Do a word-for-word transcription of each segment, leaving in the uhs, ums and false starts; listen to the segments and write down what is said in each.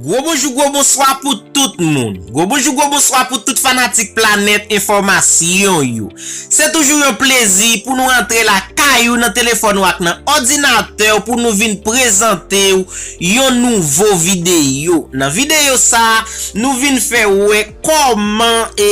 Gwo bonjou, gwo bonswa pou tout moun. Gwo bonjou, gwo bonswa pou tout fanatik Planèt Enfòmasyon yo. Se toujou yon plezi pou nou rantre lakay ou nan telefòn ou ak nan òdinatè w pou nou vin prezante w yon nouvo videyo. Nan videyo sa, nou vin fè wè kòman, e,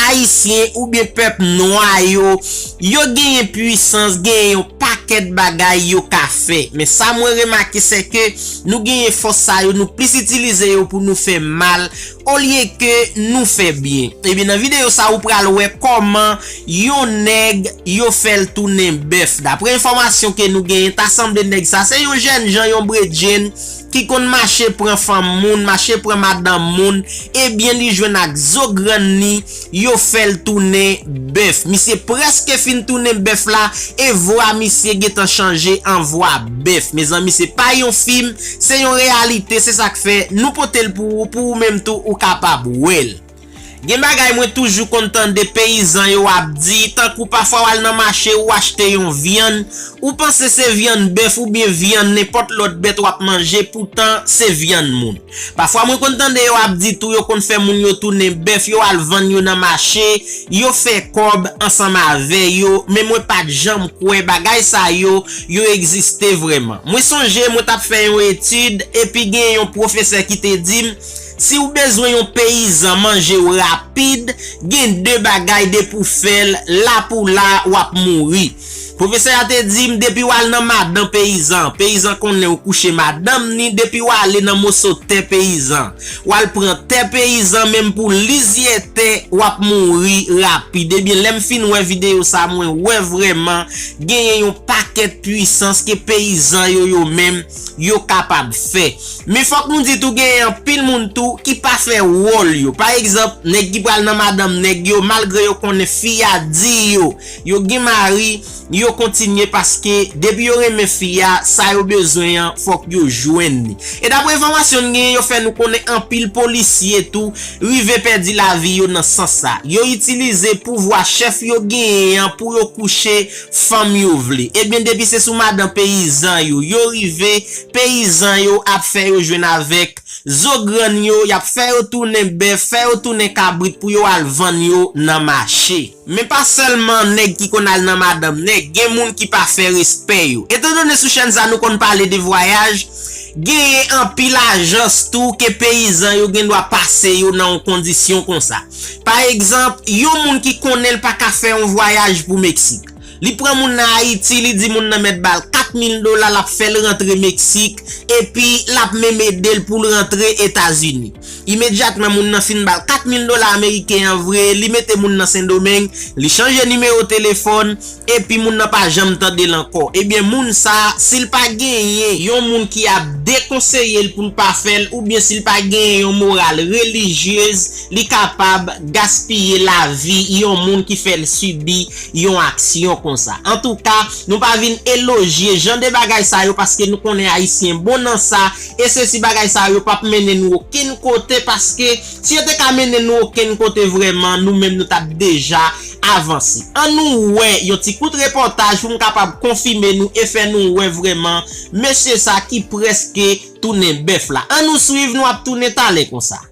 Ayisyen oubyen pèp nwa yo, yo genyen pwisans, genyen yon pakèt bagay yo ka fè. Men sa mwen remake, se ke nou genyen fòs sa yo, nou plis itilize yo pou nou fè mal, olye ke nou fè byen. Ebyen, nan videyo sa, ou pral wè kòman yon nèg, yo fè l tounen bèf. Daprè enfòmasyon ke nou genyen, ta sanble nèg sa, se yon jènjan, yon bredjenn, ki konn mache pran fanm moun, mache pran madanm moun, ebyen, li jwenn ak zo grann li, yo fè l tounen bèf. Misye prèske fin tounen bèf la, e vwa misye gentan chanje an vwa bèf. Mezanmi, se pa yon fim, se yon reyalite, se sa k fè nou pote l pou ou, pou ou menm tou, ou kapab wè l. Gen bagay mwen toujou konn tande peyizan yo ap di, tankou pafwa w al nan mache, ou achte yon vyann, ou panse se vyann bèf oubyen vyann nenpòt lòt bèt w ap manje, poutan se vyann moun. Pafwa mwen konn tande yo ap di tou, yo konn fè moun yo tounen bèf, yo al vann yo nan mache, yo fè kòb ansanm avè yo, men mwen pa t janm kwè bagay sa yo, yo egziste vrèman. Mwen sonje mwen t ap fè yon etid, epi gen yon pwofesè ki te di m, si w bezwen yon peyizan manje w rapid, gen de bagay, depi w fè l, la pou la, w ap mouri. Pwofesè a te di m, depi w al nan madan peyizan, peyizan konnen w kouche madanm ni, depi w ale nan moso tè peyizan, w al pran tè peyizan, menm pou lizyè tè, w ap mouri rapid. Ebyen, lè m fin wè videyo sa, mwen wè vrèman genyen yon pakèt pwisans ke peyizan yo, yo menm, yo kapab fè. Men fòk nou di tou, genyen anpil moun tou ki pa fè wòl yo. Pa egzanp, nèg ki pral nan madanm nèg yo, malgre yo konnen fi a di yo, yo gen mari, yo kontinye, paske depi yo renmen fi a, sa yo bezwen an, fòk yo jwenn li. E daprè enfòmasyon n genyen, yo fè nou konnen anpil polisye tou rive pèdi lavi yo nan sans sa. Yo itilize pouvwa chèf yo genyen an pou yo kouche fanm yo vle. Ebyen, depi se sou madan peyizan yo, yo rive, peyizan yo ap fè yo jwenn avèk zo grann yo, y ap fè yo tounen bèf, fè yo tounen kabrit pou yo al vann yo nan mache. Men pa sèlman nèg ki konn al nan madanm nèg, gen moun ki pa fè respè yo. Etandone sou chèn sa nou konn pale de vwayaj, genyen anpil ajans tou ke peyizan yo gen dwa pase yo nan yon kondisyon konsa. Pa egzanp, yon moun ki konnen l pa ka fè yon vwayaj pou Meksik. Li pran moun nan Ayiti, li di moun nan mèt ba l kat mil dola, l ap fè l rantre Meksik, epi l ap menm ede l pou l rantre Etazini. Imedyatman, moun nan fin ba l kat mil dola ameriken an vre, li mete moun nan Sendomeng, li chanje nimewo telefòn, epi moun nan pa janm tande l ankò. Ebyen, moun sa, si l pa genyen yon moun ki ap dekonseye l pou l pa fè l, oubyen si l pa genyen yon moral relijyez, li kapab gaspiye lavi yon moun ki fè l sibi yon aksyon konsa. Antouka, nou pa vin elojye jan de bagay sa yo, paske nou konnen Ayisyen bon nan sa, e sesi bagay sa yo p ap mennen nou okenn kote, paske si yo te ka mennen nou okenn kote vrèman, nou menm nou t ap deja avanse. Ann nou wè yon ti kout repòtaj pou m kapab konfime nou e fè nou wè vrèman mesye sa ki prèske tounen bèf la. Ann nou swiv, nou ap tounen talè konsa.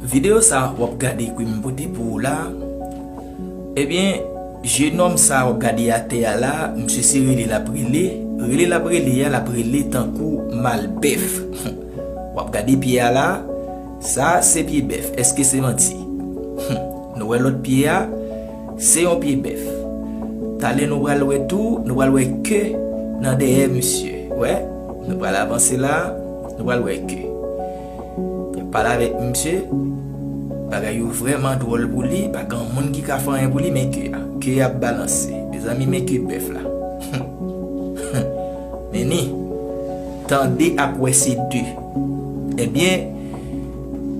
Videyo sa w ap gade ke m pote pou ou la, ebyen, jenòm sa w ap gade atè a la, misye se rele l ap rele, rele l ap rele a, l ap rele tankou mal bèf. W ap gade pye a la, sa se pye bèf. Èske se manti? Nou wè lòt pye a, se yon pye bèf. Talè nou pral wè tou, nou pral wè ke nan dèyè misye. Wè? Nou pral avanse la, nou pral wè ke. Y ap pale avèk misye, bagay yo vrèman dwòl pou li, pa gen moun ki ka fè anyen pou li, men ke a. Ke ap balanse. Mezanmi, men ke bèf la. Men ni, tande ak wè se de. Ebyen,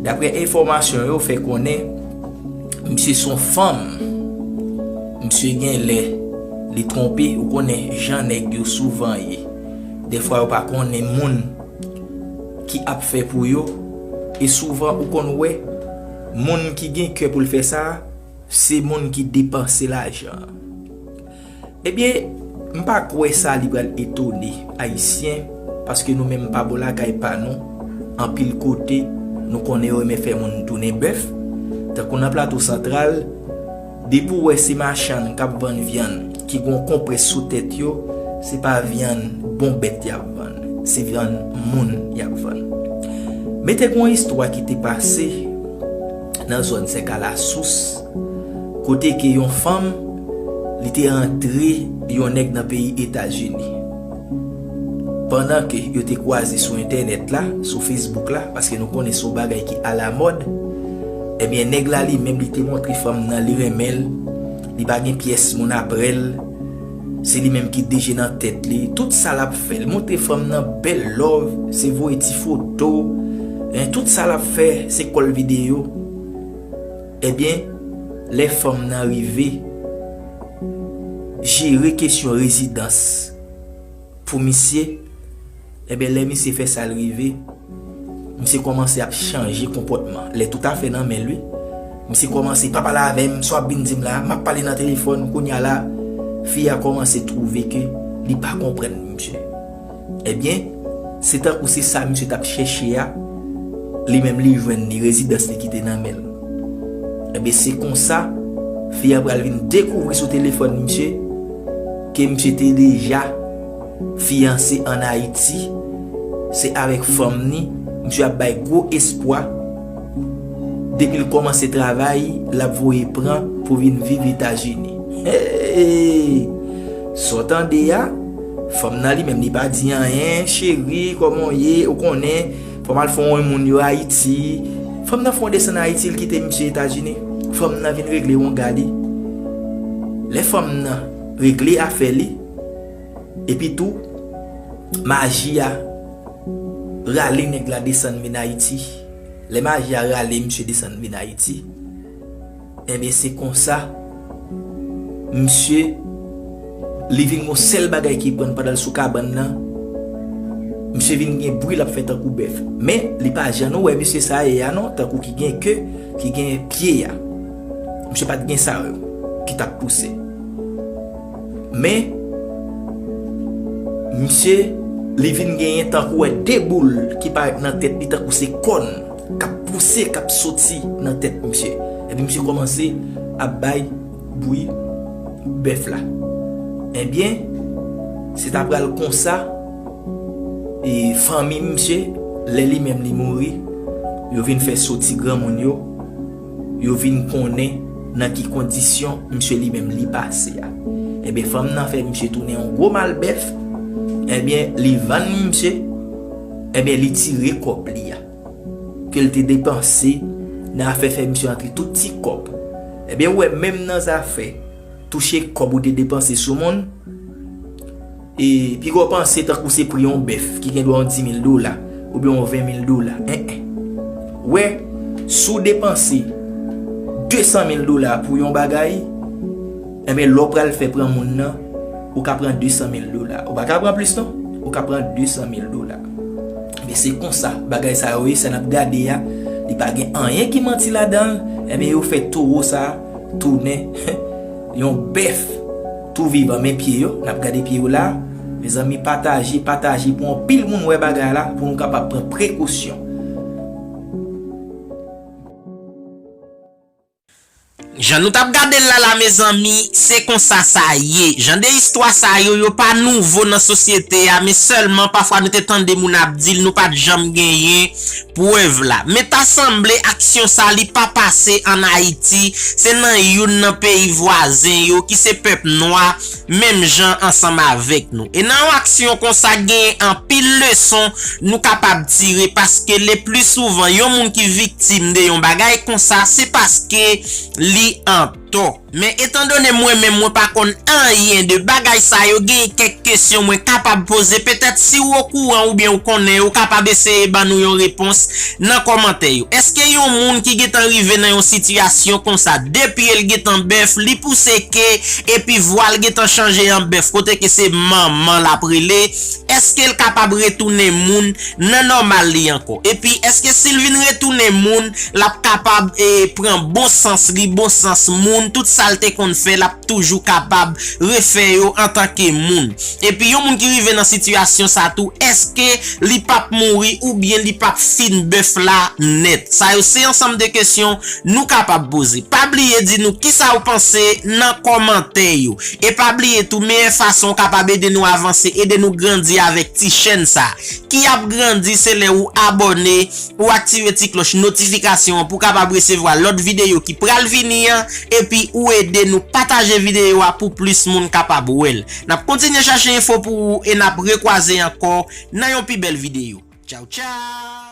daprè enfòmasyon yo fè konnen, misye se yon fanm. Misye gen lè li twonpe, ou konnen jan nèg yo souvan ye. Dèfwa yo pa konnen moun ki ap fè pou yo. E souvan ou konn wè, moun ki gen kè pou l fè sa, se moun ki depanse lajan. Ebyen, m pa kwè sa li pral etone Ayisyen, paske nou menm pa bò lakay pa nou, anpil kote, nou konnen yo renmen fè moun tounen bèf. Tankou nan Plato Santral, depi w wè se machann k ap vann vyann ki gen yon konprès sou tèt yo, se pa vyann bon bèt y ap vann, se vyann moun y ap vann. Men te gen yon istwa ki te pase nan zòn Sèk a Lasous, kote ke yon fanm, li te rantre yon nèg nan peyi Etazini. Pandan ke yo te kwaze sou entènèt la, sou Facebook la, paske nou konnen se yon bagay ki alamòd, ebyen, nèg la li menm, li te montre fanm nan li renmen l, li pa gen pyès moun aprè l, se li menm ki deje nan tèt li, tout sa l ap fè, li montre fanm nan bèl love, se voye ti foto, en, tout sa l ap fè, se kòl videyo. Ebyen, lè fanm nan rive jere kesyon rezidans pou misye, ebyen, lè misye fè sa l rive, misye kòmanse ap chanje konpòtman. Lè tout afè nan men l, wi. Misye kòmanse pa pale avè m, sa w ap vin di m la, m ap pale nan telefòn, kounye a la, fi a kòmanse twouve ke li pa konprann misye. Ebyen, se tankou se sa misye t ap chèche a, li menm li jwenn li, rezidans li ki te nan men l. Ebyen, se konsa, fi a pral vin dekouvri sou telefòn misye ke misye te deja fiyanse ann Ayiti, se avèk fanm ni, misye ap bay gwo espwa, depi l kòmanse travay, l ap voye pran pou vin viv Etazini. Hey! Sa w tande a, fanm nan li menm li pa di anyen, cheri, kòman w ye, ou konnen, fò m al fè yon moun yo Ayiti. Fanm nan fè yon desann Ayiti, l kite misye Etazini. Fanm nan vin regle wonga li. Lè fanm nan regle afè li, epi tou, maji a rale nèg la desann vin Ayiti. Lè maji a rale misye desann vin Ayiti, ebyen, se konsa, misye, li vin gon sèl bagay ki pran pandan l sou kabann nan, misye vin gen bri l ap fè tankou bèf. Men, li pa jan nou wè misye sa ye a non, tankou ki gen ke, ki gen pye a. Misye pa t gen sa yo, ki t ap pouse. Men, misye, li vin genyen tankou wè de boul ki parèt nan tèt li tankou se kòn k ap pouse, k ap soti nan tèt misye. Epi misye kòmanse ap bay bri bèf la. Ebyen, se ta pral konsa, e fanmi misye, lè li menm li mouri, yo vin fè soti granmoun yo, yo vin konnen nan ki kondisyon misye li menm li pase a. Ebyen, fanm nan fè misye tounen yon gwo malbèf. Ebyen, li vann misye. Ebyen, li tire kòb li a ke l te depanse nan afè fè misye antre tout ti kòb. Ebyen, ou wè, menm nan zafè touche kòb ou te depanse sou moun, e piga w panse tankou se pri yon bèf ki gen dwa yon di mil dola oubyen yon ven mil dola. En, en. Wè, si w depanse de san mil dola pou yon bagay, enben, lè w pral fè pran moun nan, ou ka pran de san mil dola. Ou pa ka pran plis, non. Ou ka pran de san mil dola. Men se konsa bagay sa yo ye, sa n ap gade a, li pa gen anyen ki manti ladan l. Enben, yo fè towo sa a tounen yon bèf tou vivan. Men pye yo, n ap gade pye yo la. Mezanmi, pataje, pataje pou anpil moun wè bagay la, pou nou kapab pran prekosyon. Jan nou t ap gade l la la, mezanmi, se konsa sa ye. Jan de istwa sa yo, yo pa nouvo nan sosyete a, men sèlman pafwa nou te tande moun ap di l, nou pa t janm genyen prèv la. Men ta sanble aksyon sa li pa pase ann Ayiti, se nan youn nan peyi vwazen yo ki se pèp nwa, menm jan ansanm avèk nou. E nan yon aksyon konsa, gen anpil leson nou kapab tire, paske le pli souvan, yon moun ki viktim de yon bagay konsa, se paske li antò. Men etandone mwen menm mwen pa konn anyen de bagay sa yo, gen kèk kesyon mwen kapab poze. Petèt si w okouran oubyen w konnen, ou kapab eseye ban nou yon repons nan kòmantè yo. Èske yon moun ki gentan rive nan yon sitiyasyon konsa, de pye l gentan bèf, li pouse ke, epi vwa l gentan chanje an bèf, kote ke se manman l ap rele, èske l kapab retounen moun nan nòmal li ankò? Epi, èske si l vin retounen moun, l ap kapab, e, pran bon sans li, bon sans moun, tout sa l te konn fè, l ap toujou kapab refè yo antanke moun? Epi, yon moun ki rive nan sitiyasyon sa tou, èske li p ap mouri oubyen li p ap fin bèf la nèt? Sa yo se ansanm de kesyon nou kapab poze. Pa bliye di nou kisa w panse nan kòmantè yo. E pa bliye tou, meyè fason w kapab ede nou avanse, ede nou grandi avèk ti chèn sa ki ap grandi, se lè ou abòne, ou aktive ti klòch notifikasyon an pou w kapab resevwa lòt videyo ki pral vini an, epi ou ede nou pataje videyo a pou plis moun kapab wè l. N ap kontinye chache enfo pou ou e n ap rekwaze ankò nan yon pi bèl videyo. Tchaw, tchaw!